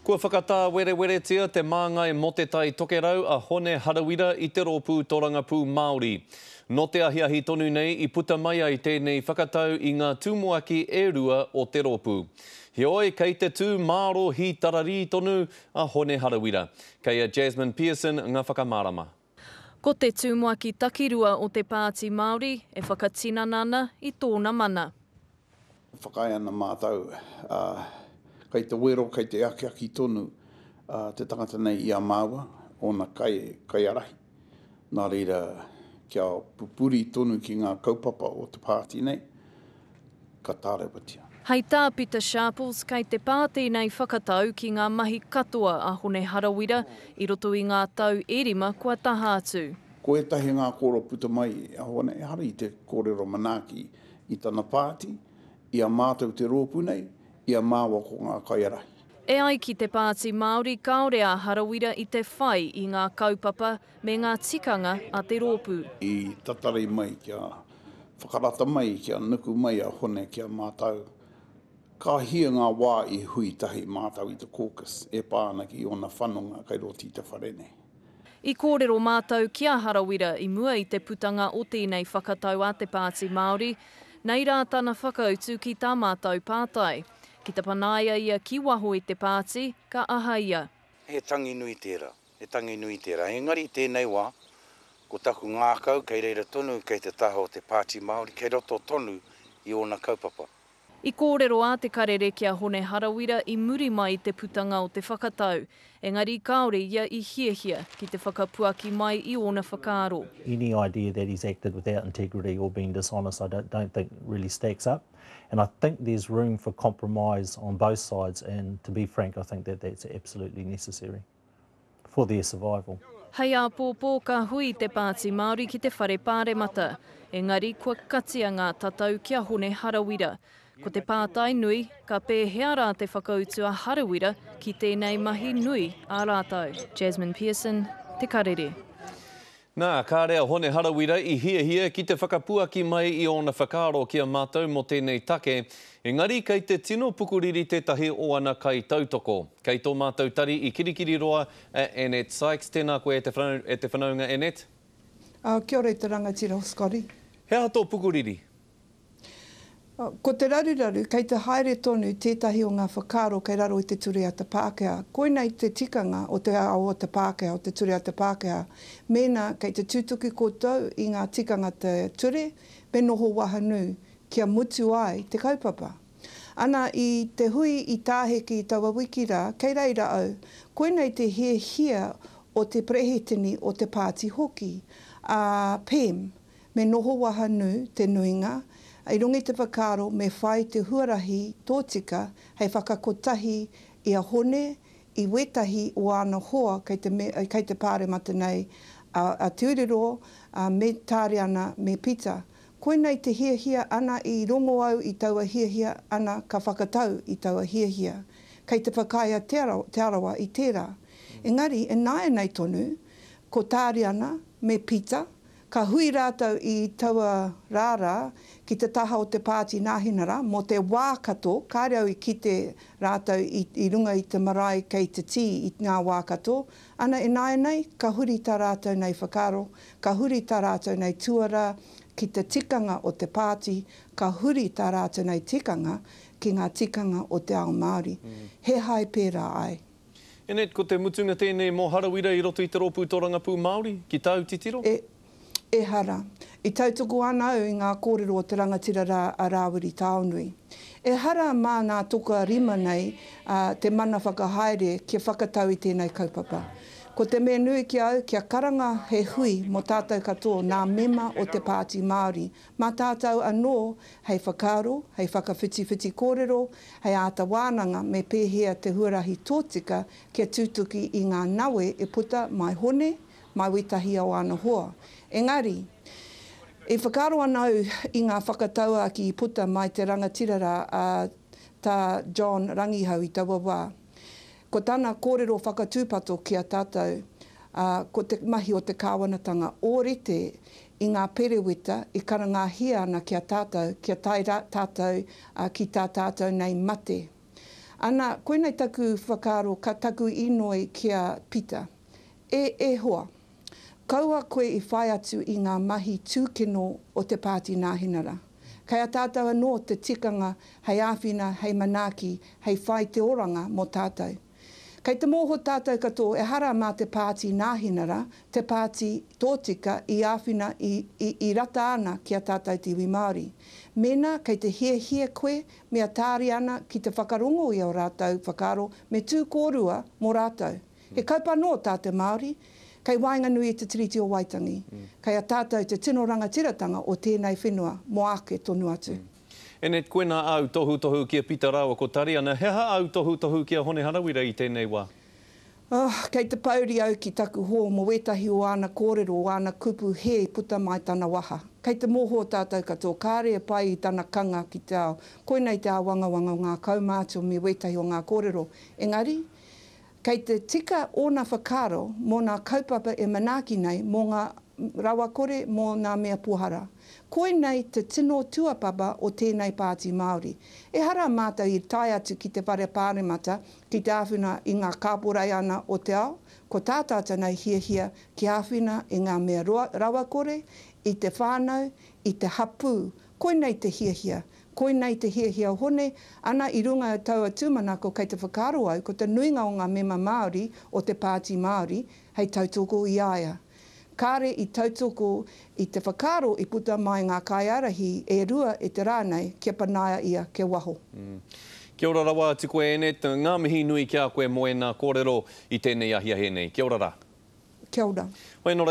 Kua whakatāwereweretia te māngai mō Te Tai Tokerau a Hone Harawira i te Rōpū Torangapū Māori. Nō te ahiahi tonu nei i puta mai ai tēnei whakatau i ngā tumuaki e rua o te rōpū. Heoi, kei te tū māro hītararī tonu a Hone Harawira. Kei a Jasmine Pearson ngā whakamārama. Ko te tumuaki takirua o te Pāti Māori e whakatinana ana i tōna mana. E whakaae ana mātou, ā, kei te wero, kei te akiaki tonu te tangata nei i a māua, ōna kai, kaiārahi. Nā reira, kia pupuri tonu ki ngā kaupapa o te pāti nei, ka tārewatia. Hei tā Pita Sharples, kei te pā tēnei whakatau ki ngā mahi katoa a Hone Harawira i roto i ngā tau e rima kua taha atu. Ko ētahi ngā kōrero puta mai a Hone, ehara i te kōrero manaaki i tana pāti, i a mātou te rōpū nei, i a māua ko ngā kaiārahi. E ai ki te Pāti Māori kāore a Harawira i te whai i ngā kaupapa me ngā tikanga a te rōpū. I tatari mai kia whakarata mai, kia nuku mai a Hone ki a mātou. Ka hia ngā wā i hui tahi mātou i te caucus e pā ana ki ōna whanonga kei roto i te whare nei. I kōrero mātou ki a Harawira i mua i te putanga o tēnei whakatau a te Pāti Māori, nei rā tana whakautu ki tā mātou pātai. Ki te panaia ia ki waho i te pāti, ka aha ia? He tangi nui tērā, he tangi nui tērā. Engari i tēnei wā, ko taku ngākau kei reira tonu kei te taha o te Pāti Māori, kei roto tonu i ōna kaupapa. I kōrero a Te Karere ki a Hone Harawira i muri mai i te putanga o te whakatau, engari kāore ia i hiahia ki te whakapuaki mai i ōna whakaaro. Any idea that he's acted without integrity or been dishonest I don't don't think really stacks up and I think there's room for compromise on both sides and to be frank I think that that's absolutely necessary. for their survival. Hei āpōpō ka hui te Pāti Māori ki te Whare Pāremata, engari kua katia ngā tatau ki a Hone Harawira. Ko te pātai nui, ka pēhea rā te whakautu a Harawira ki tēnei mahi nui a rātou? Jasmine Pearson, Te Karere. Nā, kāre a Hone Harawira i hiahia ki te whakapuaki mai i ōna whakaaro ki a mātou mō tēnei take, engari kei te tino pukuriri tētahi o ana kaitautoko. Kei tō mātou tari i Kirikiriroa a Annette Sykes. Tēnā koe e te e te whanaunga Annette. Kia ora e te rangatira o Scotty. He aha tō pukuriri? Ko te raruraru, kei te haere tonu tētahi o ngā whakaaro kei raro i te ture a te Pākehā. Koinei te tikanga o te ao o te Pākehā, o te ture a te Pākehā. Mēnā kei te tutuki koutou i ngā tikanga te ture, me noho wahanū kia mutu ai te kaupapa. Ana, i te hui i Tāheke i taua wiki rā, kei reira au, koinei te hiahia o te perehitini o te pāti hoki, a Pem, Me noho wahanū te nuinga, i runga i te whakaaro me whai te huarahi tōtika hei whakakotahi i a Hone, i wētahi o āna hoa kei te kei te Pāremata nei, a a Te Urirō, a me Tāriana me Pita. Koinei te hiahia ana i rongo au i taua hiahia ana ka whakatau i taua hiahia. Kei te whakaae a Te Te Arawa i tērā. Engari, ināianei tonu, ko Tāriana me Pita, Ka hui rātou i taua rā rā ki te taha o te Pāti Nāhinara mō te wā kato, kāre au i kite rātou i i runga i te marae kei te tī i ngā wā kato, ana ināianei ka huri tā rātou nei whakaaro, ka huri tā rātou nei tuarā ki te tikanga o te pāti, ka huri tā rātou nei tikanga ki ngā tikanga o te ao Māori. He hae pērā ai. Annette, ko te mutunga tēnei mō Harawira i roto i te Rōpū Tōrangapū Māori, ki tāu titiro? E, ehara. I tautoko ana au i ngā kōrero o te rangatira rā a Rāwiri Taonui. Ehara mā ngā toka rima nei a, te mana whakahaere kia whakatau i tēnei kaupapa. Ko te mea nui ki a au kia karanga he hui mō tātou katoa nā mema o te Pāti Māori Mā tātou anō hei whakaaro, hei whakawhitiwhiti kōrero, hei āta wānanga me pēhea te huarahi tōtika kia tutuki i ngā nawe e puta mai Hone, mai wētahi o āna hoa. Engari, i whakaaro ana au i ngā whakatauākī i puta mai te rangatira rā a Tā John Rangihau i taua wā. Ko tana kōrero whakatūpato ki a tātou, ā, ko te mahi o te kāwanatanga ōrite i ngā pereweta i karangahia ana ki a tātou kia tae rā tātou ki tā tātou nei mate. Ana, koinei taku whakaaro, ka taku inoi ki a Pita. E, e hoa, kaua koe i whai atu i ngā mahi tūkino o te Pāti Nāhinara. Kei a tātou anō te tikanga hei āwhina, hei manaaki, hei whai te oranga mō tātou. Kei te mōho tātou katoa ehara mā te Pāti Nāhinara, te pāti tōtika i āwhina i, i, i rata ana ki a tātou te iwi Māori. Mēnā kei te hiahia koe me a Tāriana ki te whakarongo i ō rātou whakaaro me tū kōrua mō rātou. He kaupa anō tā te Māori, kei waenganui i te Tiriti o Waitangi. Kei a tātou te tino rangatiratanga o tēnei whenua mō āke tonu atu. Enet, koinā āu tohutohu ki a Pita rāua ko Tariana. He aha āu tohutohu ki a Hone Harawira i tēnei wā? Oh, kei te pouri au ki taku hō mō wētahi o āna kōrero, o āna kupu hē i puta mai tana waha. Kei te mōhō tātou katoa, kāre e pai i tana kanga ki te ao. Koinei te āwangawanga o ngā kaumātua me wētahi o ngā kōrero. Engari, Kei te tika ōna whakaaro mō nā kaupapa e manaaki nei mō ngā rawakore mō nā mea pohara. Koinei te tino tuapapa o tēnei Pāti Māori. Ehara mātou i tae atu ki te Whare Pāremata ki te āwhina i ngā kāporeiana o te ao, ko tā tātou nei hiahia ki āwhina i ngā mea rawakore, i te whānau, i te hapū. Koinei te hiahia. Koinei te hiahia o Hone, ana i runga i taua tūmanako kei te whakaaro au ko te nuinga o ngā mema Māori o te Pāti Māori hei tautoko i a ia. Kāre i tautoko i te whakaaro i puta mai ngā kaiārahi e rua i te rā nei kia panaia ia kia waho. Kia ora rawa atu koe Enet, ngā mihi nui ki a koe mō ēnā kōrero i tēnei ahiahi nei. Kia ora rā. Kia ora. Hoi nō reira.